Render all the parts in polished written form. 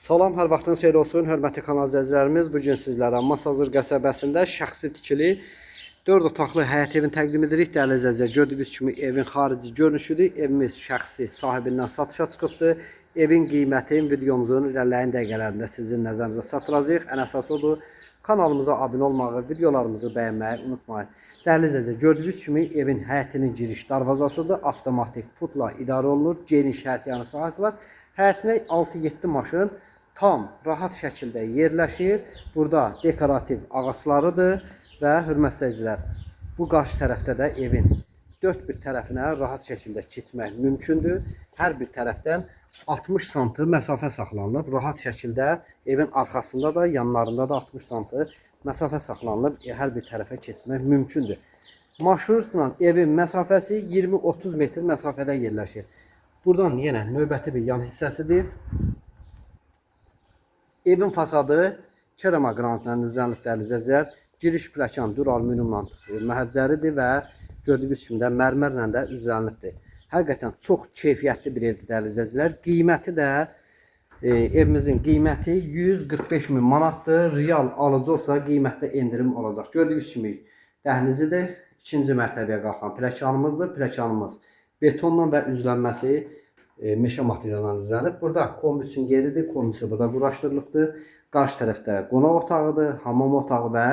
Salam, hər vaxtınız xeyir olsun, hörmətli kanal izləyicilərimiz. Bu gün sizlərə Masazır qəsəbəsində şəxsi tikili 4 otaqlı həyət evini təqdim edirik. Dəyərli izləyicilər, gördüyünüz kimi evin xarici görünüşüdür. Evimiz şəxsi sahibindən satışa çıxıbdır. Evin qiymətini videomuzun irəliləyən dəqiqələrində sizin nəzərinizə çatdıracağıq. Ən əsası odur, kanalımıza abunə olmağı, videolarımızı bəyənməyi unutmayın. Dəyərli izləyicilər, gördüyünüz kimi evin həyətinin giriş darvazasıdır. Avtomatik putla idarə olunur. Geniş həyət yanı sahəsi var. Həyətinə 6-7 maşın tam rahat şəkildə yerləşir. Burada dekorativ ağaclarıdır və hörmətli izləyicilər, bu qarşı tərəfdə də evin dörd bir tərəfinə rahat şəkildə keçmək mümkündür. Hər bir tərəfdən 60 sm məsafə saxlanılıb. Rahat şəkildə evin arxasında da, yanlarında da 60 sm məsafə saxlanılıb. Hər bir tərəfə keçmək mümkündür. Marşrutla evin məsafəsi 20-30 metr məsafədə yerləşir. Buradan yenə növbəti bir yan hissəsidir. Evin fasadı kerama qranitlə düzənlib, dəyərli izləyicilər. Giriş pləkan dür alüminiumla məhəccəridir və gördüyünüz kimi də mərmərlə də üzlənibdir. Həqiqətən çox keyfiyyətli bir evdir, dəyərli izləyicilər. Qiyməti də evimizin qiyməti 145 min manatdır. Real alıcı olsa qiymətdə endirim olacaq. Gördüyünüz kimi dəhlizidir. İkinci mərtəbəyə qalxan pləkanımızdır. Pləkanımız betonla və üzlənməsi meşə materialından düzəlib. Burada kombi üçün yeridir. Kombisi burada quraşdırılıbdır. Qarşı tərəfdə qonaq otağıdır, hamam otağı və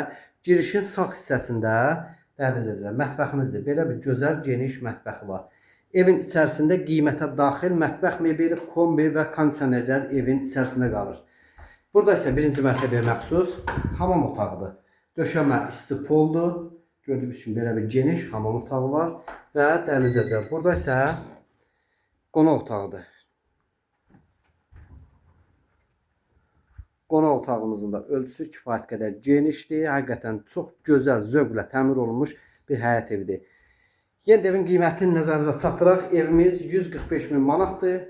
girişin sağ hissəsində, dəyərli izləyicilər, mətbəximizdir. Belə bir gözəl, geniş mətbəxi var. Evin içərisində qiymətə daxil mətbəx mebeli, kombi və kondisionerlər evin içərisində qalır. Burada isə birinci mərtəbəyə məxsus hamam otağıdır. Döşəmə isti poldur. Gördüyünüz kimi belə bir geniş hamam otağı var və dəyərli izləyicilər, burada isə qonaq otağıdır. Qonaq otağımızın da ölçüsü kifayət qədər genişdir. Həqiqətən çox gözəl, zövqlə təmir olunmuş bir həyət evidir. Yenə də evin qiymətini nəzərinizə çatdıraq. Evimiz 145 min manatdır.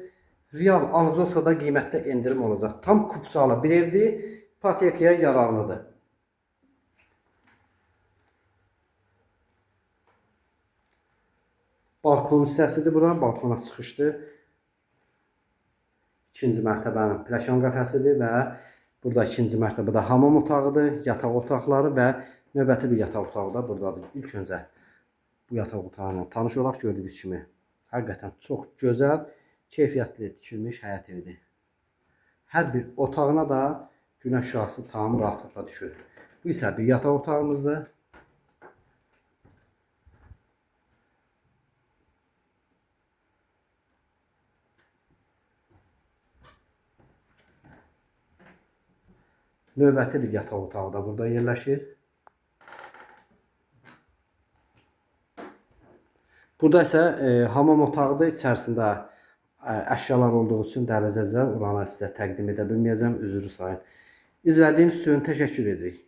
Real alıcı olsa da qiymətdə endirim olacaq. Tam kupçalı bir evdir. İpotekaya yararlıdır. Balkon hissəsidir bura, balkona çıxışdır. İkinci mərtəbənin pləkan qəfəsidir və burada ikinci mərtəbədə hamam otağıdır, yataq otaqları və növbəti bir yataq otağı da buradadır. İlk öncə bu yataq otağı ilə tanış olaq, gördüyünüz kimi. Həqiqətən çox gözəl, keyfiyyətli tikilmiş həyət evidir. Hər bir otağına da günəş şüası tam rahatlıqla düşür. Bu isə bir yataq otağımızdır. Növbəti bir yataq otağı da burada yerləşir. Burada isə hamam otağıdır. İçərisində əşyalar olduğu üçün, dəyərli izləyicilər, oranı sizə təqdim edə bilməyəcəm. Üzrü sayın. İzlədiyiniz üçün təşəkkür edirik.